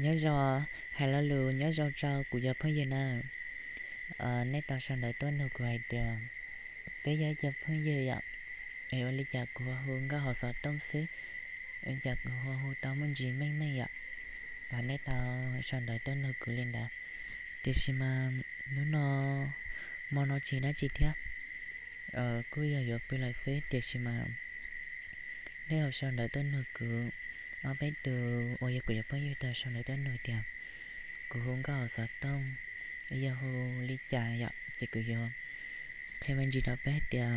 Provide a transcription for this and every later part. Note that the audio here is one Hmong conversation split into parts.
Nyob zoo, hais lo lus nyob zoo rau kuv cov phooj ywg na. Nej tau sau ntawv tuaj nug kuv hais tias peb yog ib co phooj ywg yom, es ua li cas kuv ho hu nkauj hauv xov tooj xwb, ua cas kuv ho hu tau muaj ntsis meej meej yom. Nej tau sau ntawv tuaj nug kuv li ntawd. Tiam sis mas hnub no hmo no tsis dab tsi thiab, kuj yog yuav pw lawm xwb, tiam sis mas nej ho sau ntawv tuaj nug kuv, ob peb tus uas yog kuv cov phooj ywg tau sau ntawv tuaj nug tias kuv hu nkauj hauv xov tooj yog hu li cas yom, ces kuv yuav qhia me ntsis rau peb tias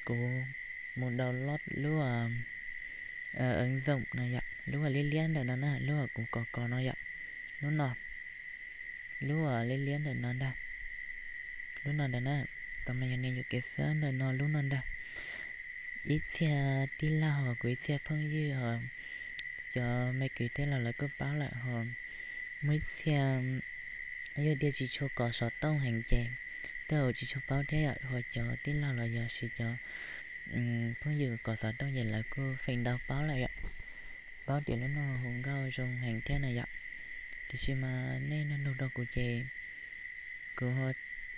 kuv mus download lub, ua, ứng dụng no yom, lub uas liab liab ntawm no na, lub uas kuv kos kos no yom, lub no, lub uas liab liab ntawm no ntag, lub no ntag na, tau mas yog nias yuam kev xwb ntawm no lub no ntag. Ib txhia tij laug, kuv ib txhia phooj ywg, cov me kwv tij laug lawv kuj paub lawm ho, muaj ib txhia yog tias tsis tshua kos xov tooj heev ces tej zaum tsis tshua paub thiab yom, ho cov tij laug los yog sis cov phooj ywg kos xov tooj ces lawv kuj feem ntau paub lawm yom, paub tias lub no hu nkauj zoo heev thiab na yom. Tiam sis mas nej nug nug rau kuv ces kuv ho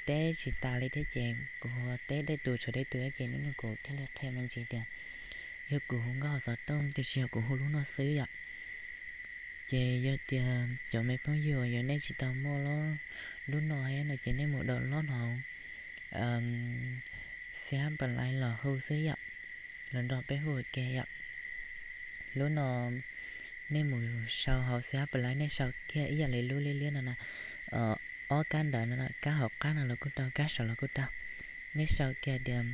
teb tsis tas li thiab ces kuv ho teb tej tus tshuav tej tus ces nub nug kuv thiaj li qhia me ntsis tias yog kuv hu nkauj hauv xov tooj tiam sis yog kuv hu lub no xwb yom. Ces yog tias cov me phooj ywg uas yog nej tsis tau muaj lub no thiab no ces nej mus download hauv xab npam lais los hu xwb yom, los nrog peb hu ua ke yom. Lub no nej mus sau hauv xab npam lais, nej sau kiag ib yam li lub liab liab no na, ob kab ntawd no, kab hauv qab no los kuj tau, kab saud los kuj tau. Nej sau kiag tias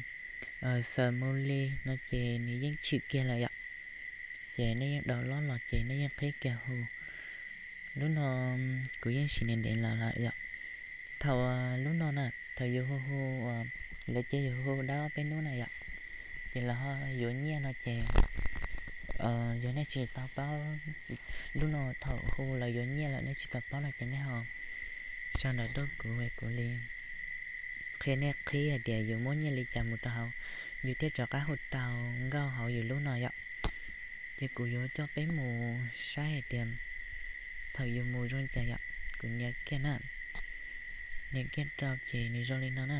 Xaws Mus Li no ces nws yeej tshwm kiag lawm yom. Ces nej yeej download los ces nej yeej qhib kiag hu. Lub no kuv yeej siv ntev ntev los lawm yom. Thaum lub no na, thaum yus hu hu, lawv cia yus hu dab peb hnub na yom, ces lawv ho yuav nyiaj no ces yog nej tsis tau paub, lub no thaum hu lawv yuav nyiaj lawm nej tsis tau paub no ces nej ho sau ntawv tuaj kuv, kuv li qhia nej qhib hais tias yus muab nyiaj li cas mus rau hauv, yus thiaj rov qab hu tau nkauj hauv yus lub no yom. Ces kuv yuav coj peb mus saib hais tias thaum yus mus zoo li cas yom. Kuv nias kiag na, nias kiag rau ces nws zoo li no na,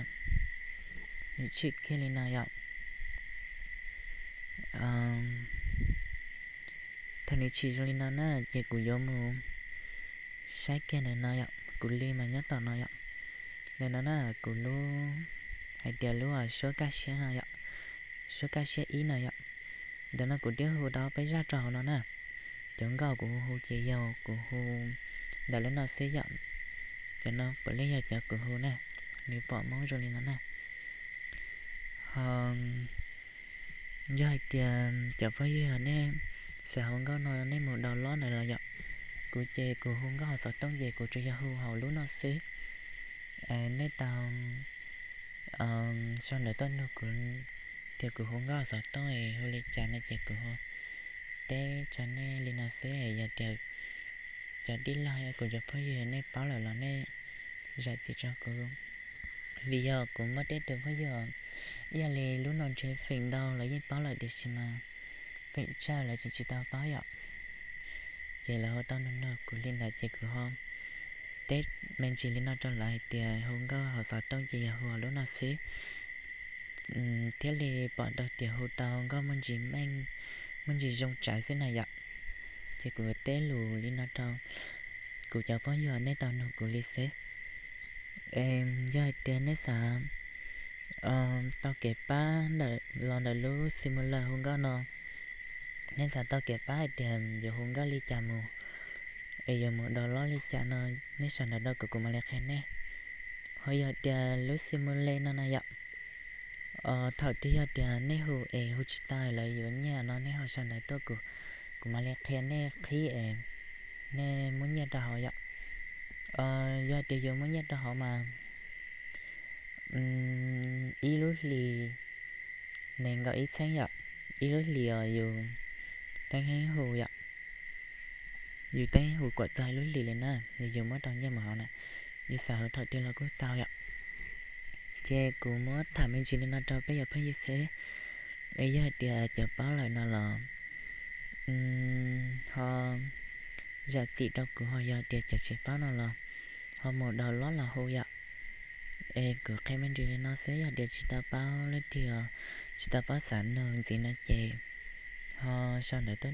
nws tshwm kiag li no yom. Thaum nws tshwm zoo li no na ces kuv yuav mus saib kiag ntawm no yom, kuv li mas nyob tom no yom. Ntawm no na kuv lub, hais tias lub suab kaj siab no yom, suab kaj siab ib no yom. Ntawm no kuv twb hu tau peb zaj rau hauv no na. Cov nkauj kuv hu ces yog kuv hu ntawm lub no xwb yom. Cov no puav leej yog cov kuv hu na, nws pom Hmoob zoo li no na. Ho yog hais tias cov phooj ywg nej xav hu nkauj no nej mus download ntawd los yom. Kuv ces kuv hu nkauj hauv xov tooj ces kuv tsuas yog hu hauv lub no xwb. Nej tau sau ntawv tuaj nug kuv tias kuv hu nkauj hauv xov tooj es hu li cas no ces kuv ho teb rau nej li no xwb. Yog tias cov tij laug, kuv cov phooj ywg nej paub lawm los nej zam txim rau kuv, vim yog kuv muaj tej tus phooj ywg ib yam li lub no ntshe feem ntau los yeej paub lawm tiam sis mas feem tsawg lawv tseem tsis tau paub yom. Ces lawv ho tau nug nug kuv li ntawd ces kuv ho teb me ntsis li no rau lawv hais tias hu nkauj hauv xov tooj ces yog hu lub no xwb, thiaj li pom tau tias hu tau nkauj muaj ntsis meej, muaj ntsis zoo tsawv xwb na yom. Ces kuv teb lus li no rau kuv cov phooj ywg nej tau nug kuv li xwb. Yog hais tias nej xav tau kev pab los ntawm lub xi mu lawm hu nkauj no, nej xav tau kev pab hais tias yuav hu nkauj li cas mus, es yuav mus download li cas no, nej sau ntawv rau kuv, kuv mam li qhia nej. Ho yog tias lub xi mu le no na yom, thaum twg yog tias nej hu es hu tsis tau lawv yuav nyiaj no nej ho sau ntawv tuaj kuv, kuv mam li qhia nej qhib es nej muab nyiaj rau hauv yom. Yog tias yuav muab nyiaj rau hauv mas ib lub hlis nees nkaum ib txheeb yom, ib lub hlis os yus teeb heeb hu yom, yus teeb heeb hu kuam txog ib lub hlis li na, yus muab rau nyiaj mus hauv na, yus xav hu thaum twg los kuj tau yom. Ces kuv muab tham me ntsis li no rau peb cov phooj ywg xwb, es yog hais tias cov paub lawm no los ho zam txim rau kuv, ho yog tias cov tsis paub no los ho mus download los hu yom. Es kuv qhia me ntsis li no xwb, yog tias tsis tau paub leej twg, tsis tau paub xav nug ntxiv no ces ho sau ntawv tuaj